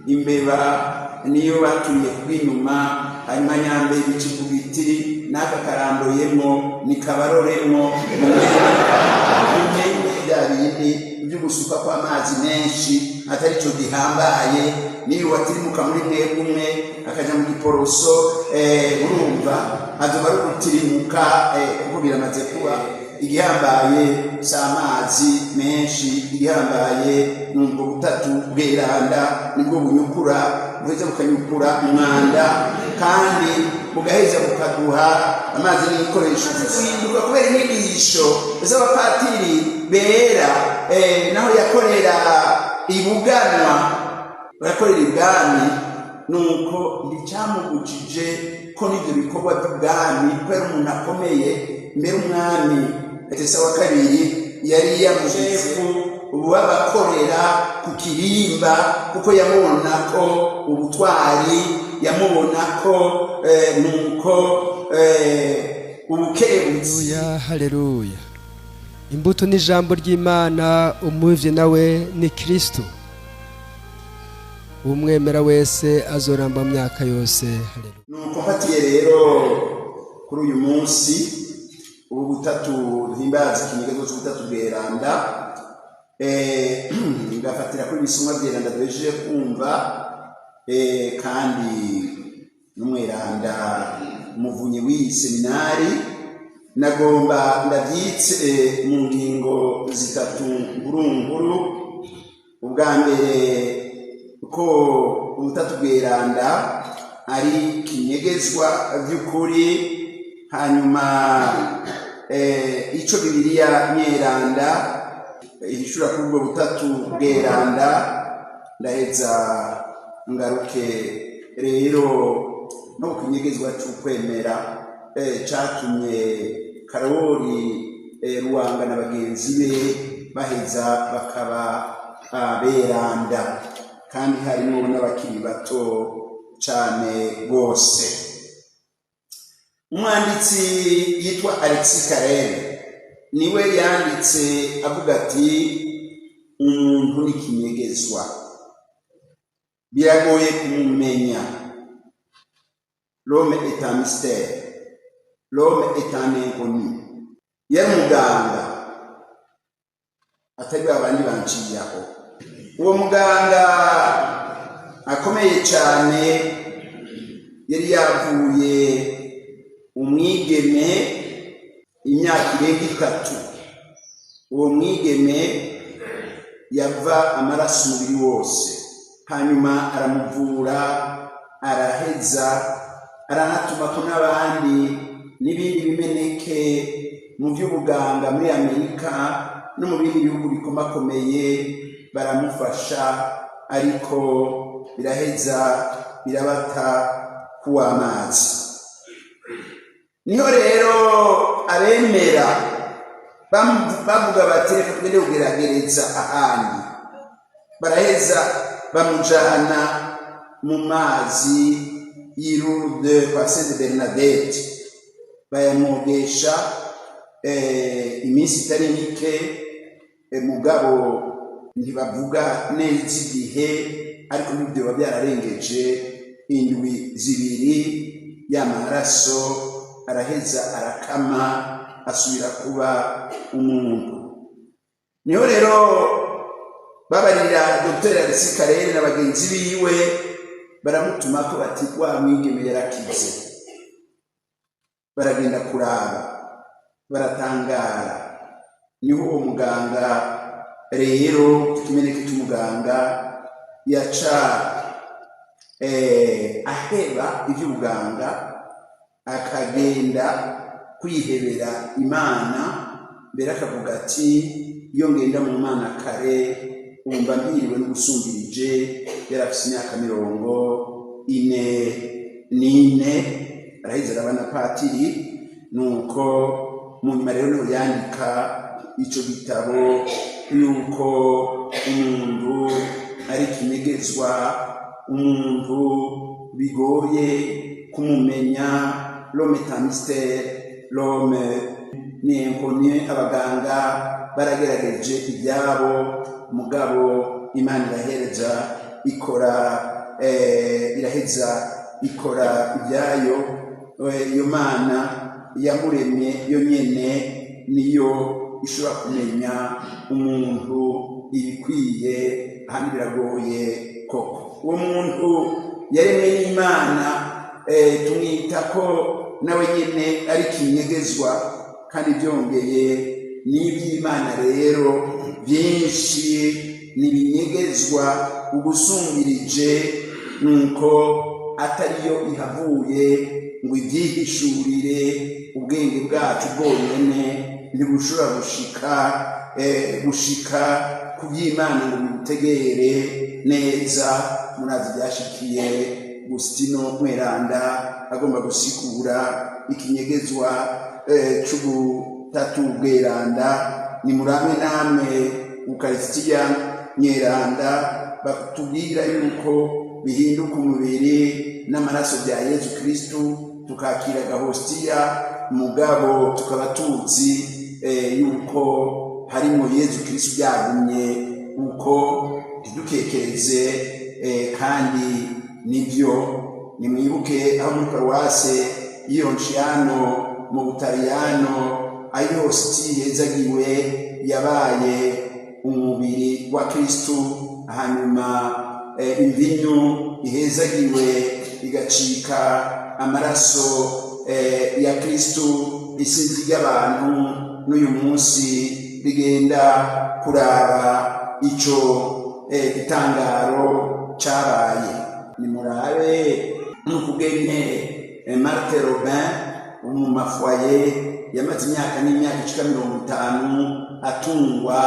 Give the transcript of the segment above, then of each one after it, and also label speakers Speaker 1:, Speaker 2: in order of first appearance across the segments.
Speaker 1: Imbeba niyo baturiye kubw'inyuma, hanyuma nyambeba ikivuga iti: "N'aka karandoyemwo nikabaroremwo." Mumenye bya bindi byo gusuka kw'amazi menshi atari cyo gihambaye. Niyo watirimuka muri mwebwe umwe akaja mu giporoso, urumva azoba ari ugutirimuka, kuko biramaze kuba. Igihambaye si amazi menshi, igihambaye ni ubwo butatu bweranda, nibwo bunyukura, buheza bukanyukura umwanda kandi bugaheza bukaduha amazi n'ibikoresho guhinduka kubera inyigisho z'abapatiri bera. Naho yakorera ibuganwa, yakorera ibwami, nuko nticyamubujije ko n'ibyo bikorwa by'ubwami, kubera umuntu akomeye mbere, umwami Tesa wa kabiri yari yamushefu babakorera ku kirimba, kuko yamubona ko ubutwari, yamubona ko nuko ubukerebutsi.
Speaker 2: Haleluya, haleluya! Imbuto ni ijambo ry'Imana, umuvyi nawe ni Kristo. Umwemera wese azoramba mu myaka yose. Haleluya.
Speaker 1: Nuko mfatiye rero kuri uyu munsi ubu butatu duhimbaza, ikinyegezo c'ubutatu bweranda, ngafatira kuri ibisomwa byeranda duhejeje kumva, kandi n'umweranda umuvunyi w'iyi seminari, nagomba ndabyitse mu ngingo zitatu nkuru. Ubwa mbere, ko ubutatu bweranda ari kinyegezwa by'ukuri. Hanyuma ico Bibiliya nyeranda ihishura kuri ubwo butatu bweranda. Ndaheza ngaruke rero no ku kinyegezwa c'ukwemera catumye Karori Ruwanga na bagenzi be baheza bakaba aberanda, kandi harimo n'abakiri bato cane bose. Umwanditsi yitwa Alexis Carrel niwe yanditse avuga ati: "Umuntu ni kinyegezwa, biragoye kumumenya. L'homme est un mystère, l'homme est un inconnu." Yari umuganga atari ba bandi banciye aho. Uwo muganga akomeye cyane yari yavuye umwigeme imyaka irenga 3. Uwo mwigeme yava amaraso umubiri wose, hanyuma aramuvura, araheza aranatumako n'abandi n'ibindi bimeneke mu by'ubuganga muri Amerika no mu bindi bihugu bikomakomeye, baramufasha, ariko biraheza birabata kuw'amazi. Niho rero abemera bavuga bati: "Reka tugende kugeragereza ahandi." Baraheza bamujana mu mazi y'i Lourdes kwa Sainte Bernadette, bayamwogesha iminsi itari mike, mugabo ntibavuga neza igihe, ariko n'ibyo biba byararengeje indwi 2, y'amaraso araheza arakama, asubira kuba umuntu. Niho rero babarira Dr Alexis Carrel na bagenzi biwe, baramutuma ko bati: "Wa mwigeme yarakize." Baragenda kuraba, baratangara. Niho uwo muganga rero, ikimeneke cy'umuganga, yaca aheba iby'ubuganga, akagenda kwihebera Imana. Mbere akavuga ati: "Iyo ngenda mu Mana kare, wumva mpiriwe n'ugusumbirije." Yari afise imyaka 44, araheze araba na patiri. Nuko mu nyuma rero niho yandika ico gitabo yuko umuntu ari ikinyegezwa, umuntu bigoye kumumenya. L'homme est un mystère, l'homme ni inconnu. Abaganga baragerageje ibyabo, mugabo Imana irahereza. ikora, iraheza ikora ibyayo. Iyo Mana yamuremye yo nyene niyo ishobora kumenya umuntu ibikwiye, ahandi biragoye koko. Uwo muntu yaremwe n'Imana, tumwita ko nawe nyene ari kinyegezwa, kandi byongeye n'iby'Imana rero byinshi nibinyegezwa ugusumbirije, nuko atariyo ihavuye ngo ibyihishurire. Ubwenge bwacu bwonyene ntibushobora gushika ku by'Imana ngo bibutegere neza. Murazi byashikiye Gustino Mweranda agomba gusigura ikinyegezwa c'ubutatu bweranda. Nimuramwe namwe Ukarisitiya Nyeranda, batubwira yuko bihinduka umubiri n'amaraso bya Yezu Kristu, tukakira gahostiya, mugabo tukaba tuzi yuko harimo Yezu Kristu, byagumye uko, ntidukekereze. Kandi nibyo, nimwibuke aho muri paruwase y'ironciyano mu Butaliyano, ayo hositi yezagiwe yabaye umubiri wa Kristu, hanyuma imvinyu ihezagiwe igacika amaraso ya Kristu. Isinzi ry'abantu n'uyu munsi rigenda kuraba ico gitangaro cabaye. Nimurabe n'ukugene Marthe Robin mu mafoye yamaze imyaka n'imyaka ishika 50 atungwa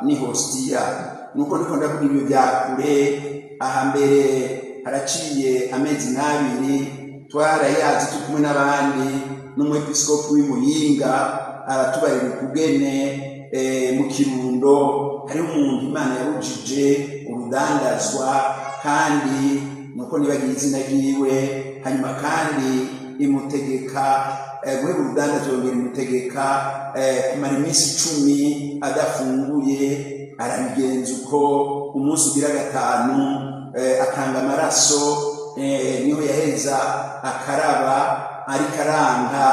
Speaker 1: n'ihostiya. Nuko ndiko ndavuga ibyo bya kure, aha mbere haraciye amezi nk'abiri, twarayazi turi kumwe n'abandi n'umwepiskopi w'i Muyinga, aratubarira ukugene mu Kirundo hariho umuntu Imana yabujije urudandazwa, kandi nuko nibagiye izina ryiwe, hanyuma kandi imutegeka guheba urudandazwa, yongera imutegeka kumara iminsi 10 adafunguye. Arabigenza uko, umunsi ugira gatanu atanga amaraso, niho yaheza akaraba, ariko aranka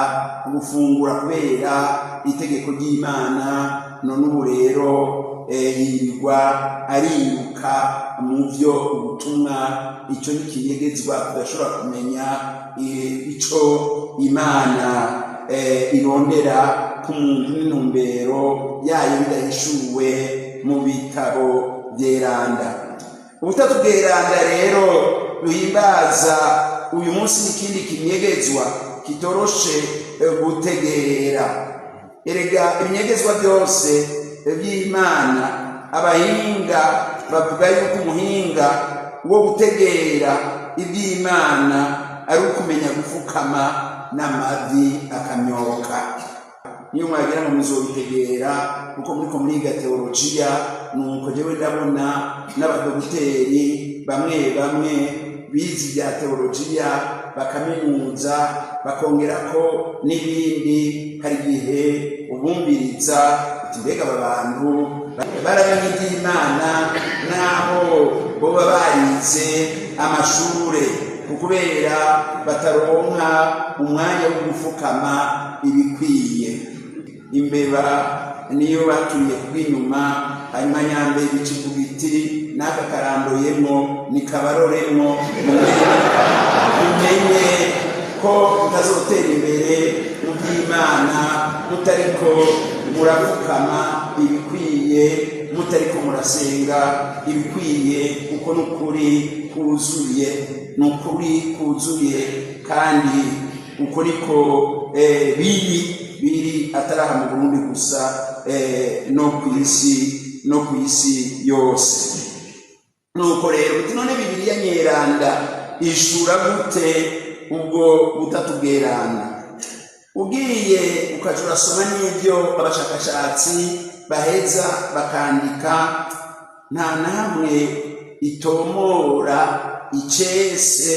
Speaker 1: gufungura kubera itegeko ry'Imana. None ubu rero yirirwa ariruka mu byo ubutumwa. Icyo ni ikinyegezwa tudashobora kumenya, ico Imana irondera ku muntu n'intumbero yayo bidahishuwe mu bitabo byeranda. Ubutatu bweranda rero duhimbaza uyu munsi n'ikindi kinyegezwa kitoroshe gutegera. Erega ibinyegezwa byose by'Imana, abahinga bavuga yuko umuhinga wo gutegera iby'Imana ari ukumenya gupfukama n'amavi akamyoka. Niyo mwagira ngo muzobitegera kuko muriko muriga teologiya, nuko jewe ndabona n'abadogiteri bamwe bamwe bize ibya teologiya bakaminuza, bakongerako n'ibindi, hari igihe ubumviriza uti: "Mbega aba bantu baramenye iby'Imana n'aho boba barize amashure?" Kubera bataronka umwanya wo gufukama ibikwiye. Imbeba niyo baturiye kubw'inyuma, hanyuma nyambe ibikivuga iti: "N'aka karandoyemwo nikabaroremwo." Mumenye ko mutazotera imbere mu by'Imana mutariko murapfukama ibikwiye, mutariko murasenga ibikwiye, kuko n'ukuri kuzuye, ni ukuri kuzuye, kandi uko niko biri atari aha mu Burundi gusa, no ku isi yose. Nuko rero uti: "None Bibiliya Nyeranda ishura gute ubwo butatu bweranda?" Ugiye ukaja urasoma n'ibyo abashakashatsi baheza bakandika, nta na hamwe itomora icese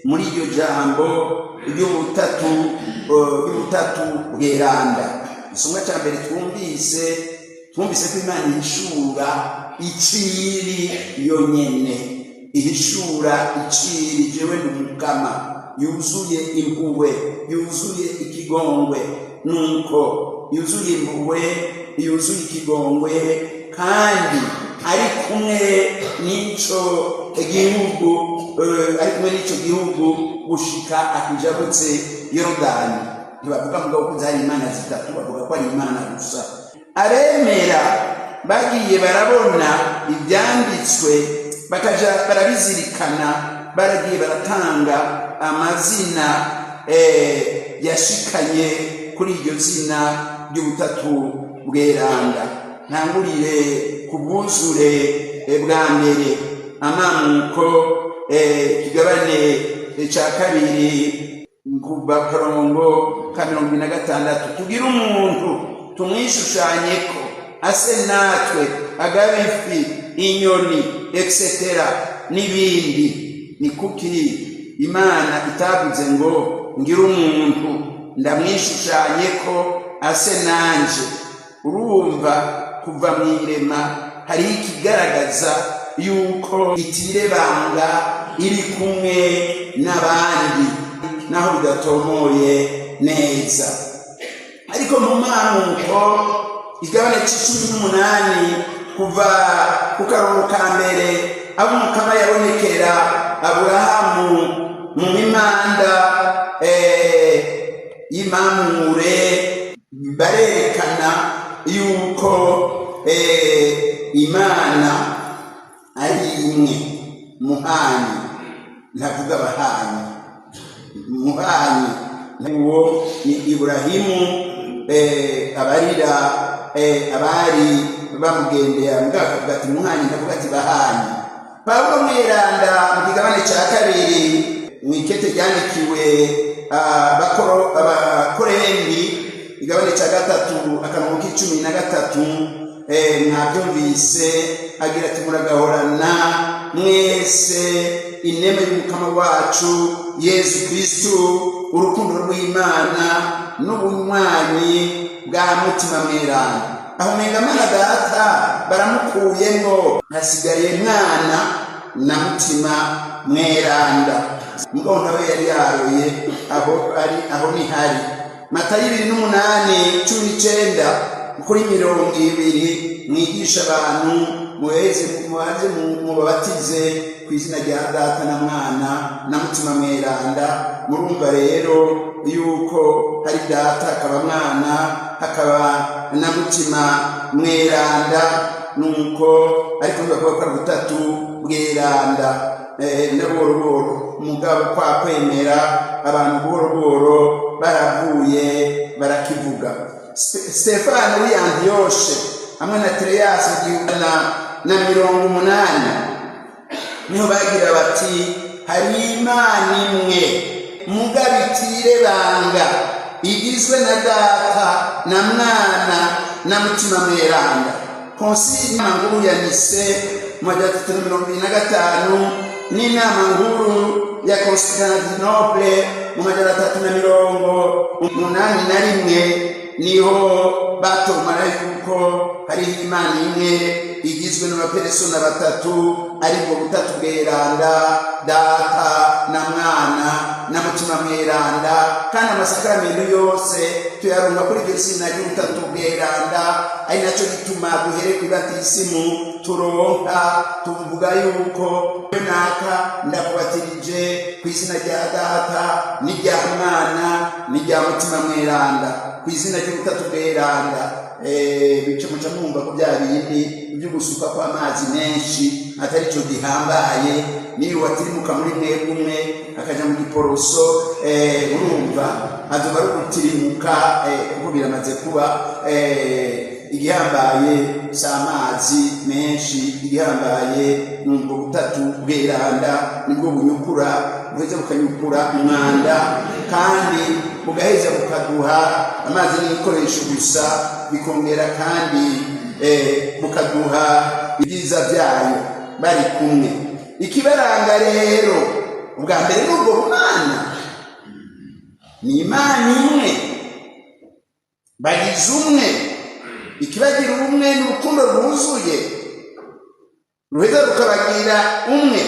Speaker 1: muri iryo jambo ry'ubutatu bweranda. Igisonga cya mbere twumvise ko Imana ihishura iciri yonyene. Ihishura iciri jewe ndi Umukama yuzuye impuhwe, yuzuye ikigongwe. Nuko yuzuye impuhwe, yuzuye ikigongwe, kandi ari kumwe n'ico gihugu, ari kumwe n'ico gihugu gushika akijabutse Yorodani. Ntibavuga mugabo ko zari imana zitatu, bavuga ko ari imana gusa. Abemera bagiye barabona ibyanditswe, bakaja barabizirikana, baragiye baratanga amazina yashikanye kuri iryo zina ry'Ubutatu Bweranda. Ntangurire ku bwuzure bwa mbere, Amamuko kigabane cya kabiri, kuva karongo ka 26: "Tugire umuntu tumwishushanye ko ase natwe, agabe ifi, inyoni, etc., n'ibindi." Ni kuki Imana itavuze ngo "Ngire umuntu ndamwishushanye ko ase nanje"? Urumva, kuva mu irema hariho ikigaragaza yuko itirebanga, iri kumwe n'abandi, naho bidatomoye neza. Ariko mu Mamuko igabane c'18, kuva ku karongo ka mbere, aho Umukama yabonekera Aburahamu mu mimanda y'Imamure, barerekana yuko Imana ari imwe. Muhanyi, ntavuga abahanyi, muhanyi uwo ni Iburahimu, abarira abari bamugendeye, mbwa akavuga ati "Muhanyi", ndavuga ati "Bahanyi". Pawulo Mweranda mu kigabane cya kabiri, mu ikete ryandikiwe Abakorendi, igabane cya gatatu, akarongo k'13, mwabyumvise, agira ati: "Muragahorana mwese inema y'Umukama wacu Yesu Kristu, urukundo rw'Imana n'ubunywanyi bwa Mutima Mweranda." Aho umenga Mana Data baramukuyemo, hasigaye Mwana na Mutima Mweranda. Mugabo nawe yari yaroye aho ari, aho nihari Matayo 28:19 kuri 20: "Mwigisha abantu, muheze mubaze, mubabatize ku izina rya Data na Mwana na Mutima Mweranda." Murumva rero yuko hari Data, hakaba Mwana, hakaba na Mutima Mweranda. Nuko ariko bivuga ko ari Ubutatu Bweranda na buhoro buhoro, mugabo kwa kwemera abantu buhoro buhoro baravuye barakivuga. Stefano w'i Antiyoshe hamwe na Tereyasi 180 niho bagira bati: "Hari Imana imwe, mugabo itirebanga, igizwe na Data na Mwana na Mutima Mweranda." Konsili, inama nkuru ya Nise mu 375 n'inama nkuru ya Constantinople mu 381, niho batomara yuko hariho Imana imwe igizwe n'abaperesona batatu, aribwo Butatu Bweranda, Data na Mwana na Mutima Mweranda. Kandi amasakaramentu yose tuyaronka kuri iryo zina ry'Ubutatu Bweranda, ari nacyo gituma duhere ku ibatisimu turonka, tuvuga yuko naka ndakubatirije ku izina rya Data n'irya Mwana n'irya Mutima Mweranda, ku izina ry'Ubutatu Bweranda. Bice muca mwumva ko bya bindi byo gusuka kw'amazi menshi atari cyo gihambaye. Niyo watirimuka muri mwebwe umwe akaja mu giporoso, urumva azoba ari ugutirimuka, kuko biramaze kuba. Igihambaye si amazi menshi, igihambaye ni ubwo Butatu Bweranda, nibwo bunyukura, buheza bukanyukura umwanda, kandi bugaheza bukaduha amazi n'ibikoresho gusa, bikongera kandi bukaduha ibyiza byayo bari kumwe. Ikibaranga rero ubwa mbere ni ubwo bumana, ni Imana imwe, bagize umwe. Ikibagira ubumwe ni urukundo rwuzuye, ruheza rukabagira umwe.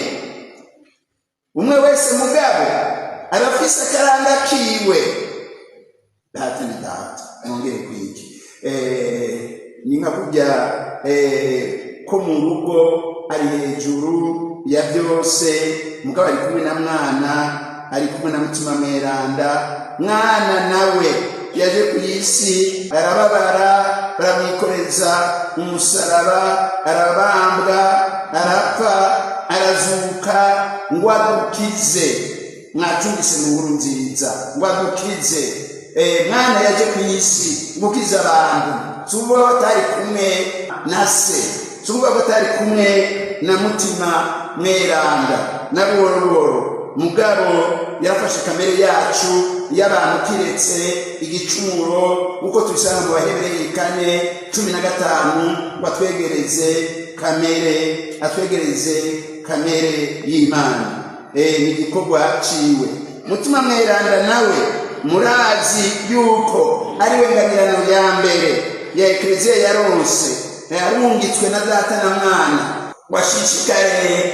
Speaker 1: Umwe wese mugabo arafise akaranga kiwe. Data ni data, mwongere kwiki. Ni nka kurya ko mu rugo ari hejuru ya byose, mugabo ari kumwe na Mwana, ari kumwe na Mutima Mweranda. Mwana nawe yaje ku isi, arababara, baramwikoreza umusaraba, arabambwa, arapfa, arazuka ngo adukize. Mwacungise mu nkuru nziza ngo adukize. Mwana yaje ku isi gukiza abantu, si ukuvuga ko atari kumwe na Se, si ukuvuga ko atari kumwe na Mutima Mweranda na buhoro buhoro, mugabo yarafashe kamere yacu y'abantu kiretse igicumuro, nk'uko tubisanga mu Bahebereye 4:15, ngo atwegereze kamere, atwegereze kamere y'Imana. Ni igikorwa ciwe. Mutima Mweranda nawe murazi yuko ari we ngabirano ya mbere ya Ekleziya yaronse, yarungitswe na Data na Mwana, washishikare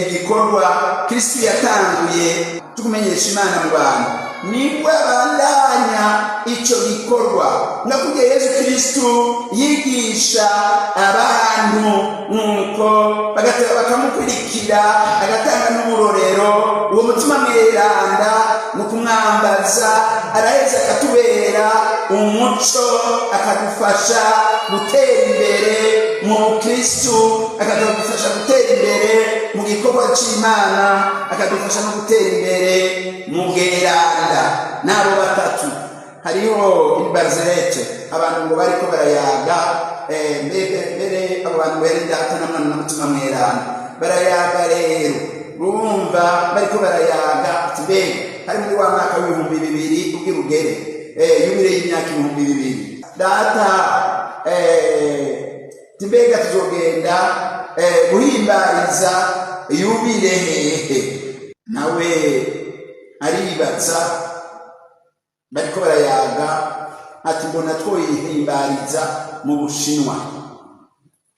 Speaker 1: igikorwa Kristu yatanguye cyo kumenyesha Imana mu bantu. Nibwo abandanya ico gikorwa, nakubwiye Yesu Kristu yigisha abantu, nuko bagateba bakamukurikira, agatanga n'uburorero. Uwo Mutima Mweranda mu kumwambaza araheza akatubera umuco, akadufasha gutera imbere mu Kristu, akadufasha gutera imbere mu gikorwa c'Imana, akadufasha no gutera imbere mu bweranda. N'abo batatu hariho ibarzerete, abantu ngo bariko barayaga. Mbere abo bantu bari Data na Mwana na Mutima Mweranda, barayaga rero, urumva bariko barayaga ati mbega hari muri wa mwaka w'2000 ubwira ugere yubile y'imyaka 2000, Data ati mbega tuzogenda guhimbariza yubile hehe? Nawe aribaza, bariko barayaga ati mbona twoyihimbariza mu Bushinwa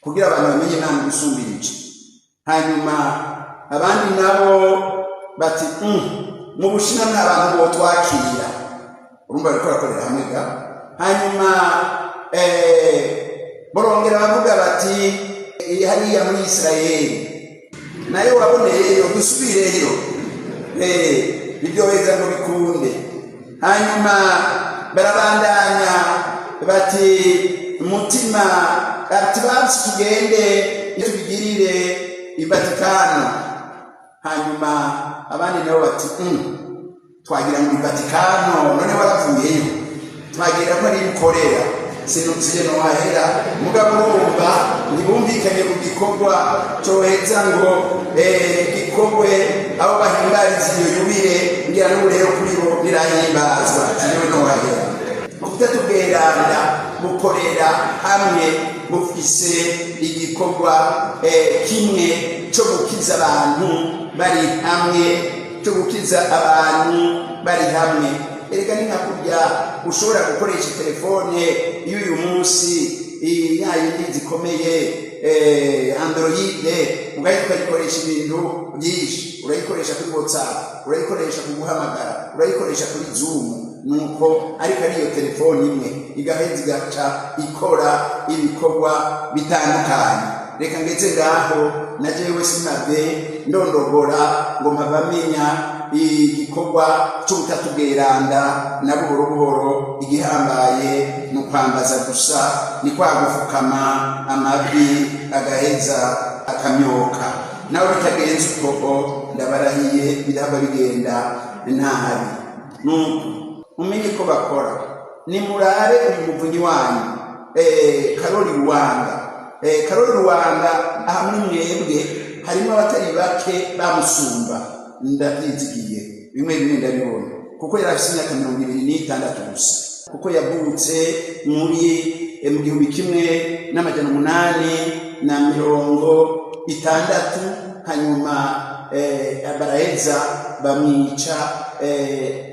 Speaker 1: kugira abantu bamenye Imana gusumbirije. Hanyuma abandi nabo bati mu Bushinwa nta bantu botwakira. Urumva bariko barakorera hamwe ga. Hanyuma borongera bavuga bati hariya muri Isirayeli nayo waboneyeyo, dusubireyo, ibyoheza ngo bikunde. Hanyuma barabandanya bati umutima ati basi tugende tubigirire i Vatikano. Hanyuma abandi nabo bati twagira ngo i Vatikano none waravuyeyo, twagira ko ari ukorera sinuziye nohahera. Mugabo urumva ntibumvikanye ku gikorwa coheza ngo gikorwe aho bahimbariza iyo yubile. Ngira n'ubu rero kuri bo nirahimbazwa, sinewe nohahera. Ubutatu bweranda bukorera hamwe, bufise igikorwa kimwe cyo gukiza abantu bari hamwe, cyo gukiza abantu bari hamwe. Erega ni nka kurya ushobora gukoresha telefone y'uyu munsi, ya yindi zikomeye, Android, ugahita ukayikoresha ibintu byinshi. Urayikoresha kuri WhatsApp, urayikoresha ku guhamagara, urayikoresha kuri Zoom, nuko ariko ari iyo telefone imwe igaheza igaca ikora ibikorwa bitandukanye. Reka ngeze ngaho, na jewe sinave ndondogora ngo mpavamenya igikorwa c'ubutatu bweranda na buhoro buhoro. Igihambaye ni ukwambaza gusa, ni kwa gufukama amavi agaheza akamyoka. Nawe bitagenze uko, ndabarahiye, biraba bigenda nabi. Nuko mumenye ko bakora. Nimurabe uyu muvunyi wanyu Karori Ruwanga. Karori Ruwanga, aha muri mwebwe harimo abatari bake bamusumba, ndabyizigiye, bimwe bimwe ndabibona, kuko yari afite imyaka 26 gusa, kuko yavutse muri mu 1860, hanyuma baraheza bamwica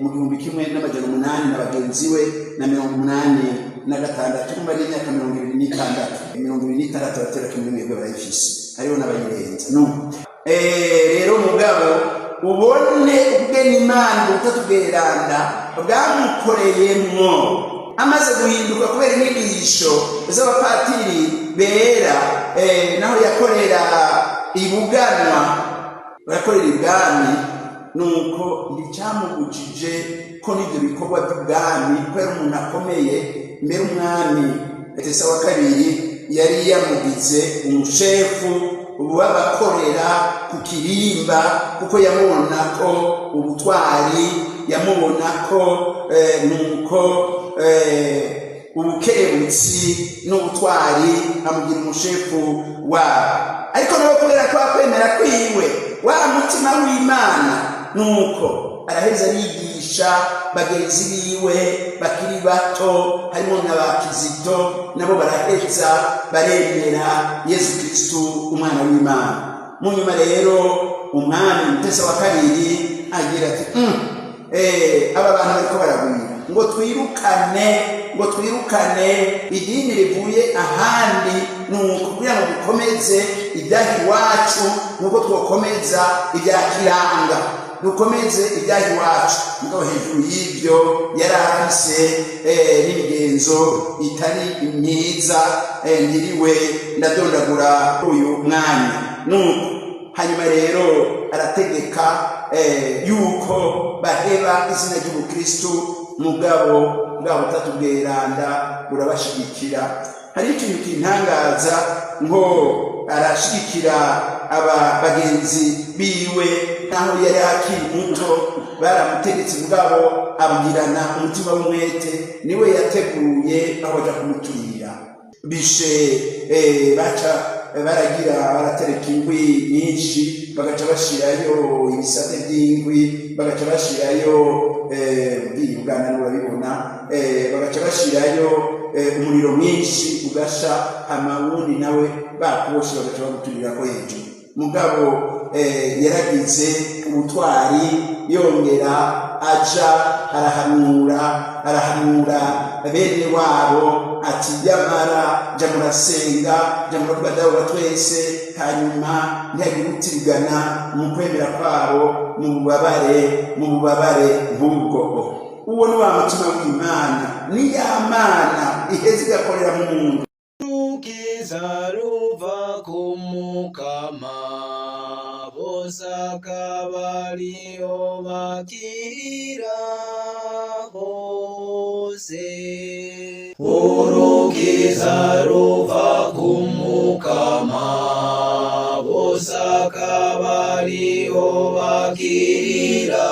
Speaker 1: mu 1800 na bagenzi we na 86. Kumva ari imyaka 26, 26 abatera kimwe mwebwe barayifise, hariho n'abayirenza. No rero mugabo Ubone ubwene Imana Ubutatu Bweranda bwamukoreyemwo amaze guhinduka kubera inyigisho z'abapatiri bera. Naho yakorera ibuganwa, yakorera ibwami, nuko nticyamubujije ko n'ibyo bikorwa by'ubwami, ko yari umuntu akomeye. Mbere umwami Mutesa wa Kabiri yari yamugize umushefu w'abakorera ku kirimba, kuko yamubona ko ubutwari, yamubona ko nuko ubukerebutsi n'ubutwari, amugira umushefu wabo. Ariko nawe kubera ko akwemera kwiwe, wa mutima w'Imana, nuko araheza arigisha bagenzi biwe bakiri bato, harimo na ba Kizito, nabo baraheza baremera Yezu Kristu umwana w'Imana. Mu nyuma rero umwami Mutesa wa Kabiri agira ati: Aba bantu bariko baragwira, ngo twirukane, ngo twirukane idini rivuye ahandi, nuko kugira ngo dukomeze ibyaha iwacu, nuko twokomeza ibya kiranga, dukomeze ibyaha iwacu." Mugabo hejuru y'ibyo yari afise n'imigenzo itari myiza, ntiriwe ndadondagura uyu mwanya. Nuko hanyuma rero arategeka yuko baheba izina ry'ubukristu, mugabo bwa Butatu Bweranda burabashigikira. Hari ikintu kintangaza, ngo arashigikira aba bagenzi biwe naho yari akiri muto. Baramutegetse, mugabo abwirana umutima w'umwete, niwe yateguye aho baja kumuturira bishe. Baca baragira baratereka inkwi nyinshi, bagaca bashirayo ibisate by'inkwi, bagaca bashirayo bwiyugana n'urabibona, bagaca bashirayo umuriro mwinshi ugasha, hama wundi nawe bakuboshe bagaca baguturirako hejuru. Mugabo yaragize ubutwari, yongera aja arahanura, arahanura bene wabo ati: "Yamara jya murasenga, jya muravuga Dawe wa twese, hanyuma ntihagire utirigana mu kwemera kwabo mu bubabare, mu bubabare nk'ubwo." Uwo ni wa mutima w'Imana, ni ya Mana iheza igakorera mu muntu.
Speaker 3: Urukiza ruva ku Mukama, bose akaba ariyo bakirira hose. Urukiza ruva ku Mukama, bose akaba ariyo bakirira.